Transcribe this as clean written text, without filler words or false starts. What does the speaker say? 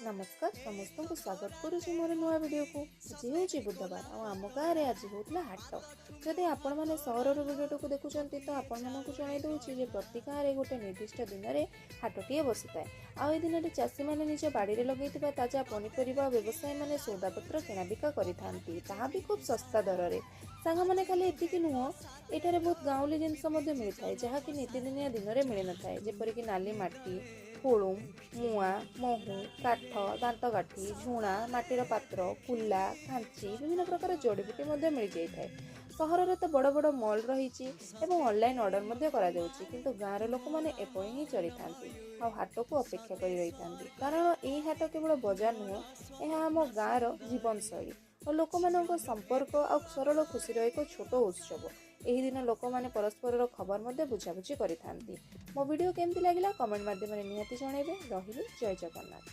ନମସ୍କାର ସମସ୍ତଙ୍କୁ, ସ୍ୱାଗତ କରୁଛି ମୋର ନୂଆ ଭିଡ଼ିଓକୁ। ଆଜି ହେଉଛି ବୁଧବାର ଆଉ ଆମ ଗାଁରେ ଆଜି ହେଉଥିଲା ହାଟ। ଯଦି ଆପଣମାନେ ସହରର ଭିଡ଼ିଓଟିକୁ ଦେଖୁଛନ୍ତି, ତ ଆପଣମାନଙ୍କୁ ଜଣାଇ ଦେଉଛି ଯେ ପ୍ରତି ଗାଁରେ ଗୋଟେ ନିର୍ଦ୍ଦିଷ୍ଟ ଦିନରେ ହାଟଟିଏ ବସିଥାଏ। ଆଉ ଏ ଦିନରେ ଚାଷୀମାନେ ନିଜ ବାଡ଼ିରେ ଲଗେଇଥିବା ତାଜା ପନିପରିବା, ବ୍ୟବସାୟୀମାନେ ସଉଦାପତ୍ର କିଣାବିକା କରିଥାନ୍ତି, ତାହା ବି ଖୁବ୍ ଶସ୍ତା ଦରରେ। ସାଙ୍ଗମାନେ, ଖାଲି ଏତିକି ନୁହଁ, ଏଠାରେ ବହୁତ ଗାଉଁଲି ଜିନିଷ ମଧ୍ୟ ମିଳିଥାଏ, ଯାହାକି ନିତିଦିନିଆ ଦିନରେ ମିଳିନଥାଏ, ଯେପରିକି ନାଲି ମାଟି, ହୁଳୁମ, ମୁଆଁ, ମହୁ, କାଠ, ଦାନ୍ତକାଠି, ଝୁଣା, ମାଟିର ପାତ୍ର, କୁଲା, ଖାଞ୍ଚି, ବିଭିନ୍ନ ପ୍ରକାର ଜଡ଼ିବୁଟି ମଧ୍ୟ ମିଳିଯାଇଥାଏ। ସହରରେ ତ ବଡ଼ ବଡ଼ ମଲ୍ ରହିଛି ଏବଂ ଅନଲାଇନ୍ ଅର୍ଡ଼ର ମଧ୍ୟ କରାଯାଉଛି, କିନ୍ତୁ ଗାଁର ଲୋକମାନେ ଏପରି ହିଁ ଚଳିଥାନ୍ତି ଆଉ ହାଟକୁ ଅପେକ୍ଷା କରି ରହିଥାନ୍ତି। କାରଣ ଏହି ହାଟ କେବଳ ବଜାର ନୁହଁ, ଏହା ଆମ ଗାଁର ଜୀବନଶୈଳୀ ଓ ଲୋକମାନଙ୍କ ସମ୍ପର୍କ ଆଉ ସରଳ ଖୁସିର ଏକ ଛୋଟ ଉତ୍ସବ। ଏହି ଦିନ ଲୋକମାନେ ପରସ୍ପରର ଖବର ମଧ୍ୟ ବୁଝାବୁଝି କରିଥାନ୍ତି। ମୋ ଭିଡ଼ିଓ କେମିତି ଲାଗିଲା, କମେଣ୍ଟ ମାଧ୍ୟମରେ ନିହାତି ଜଣାଇବେ। ରହିଲି, ଜୟ ଜଗନ୍ନାଥ।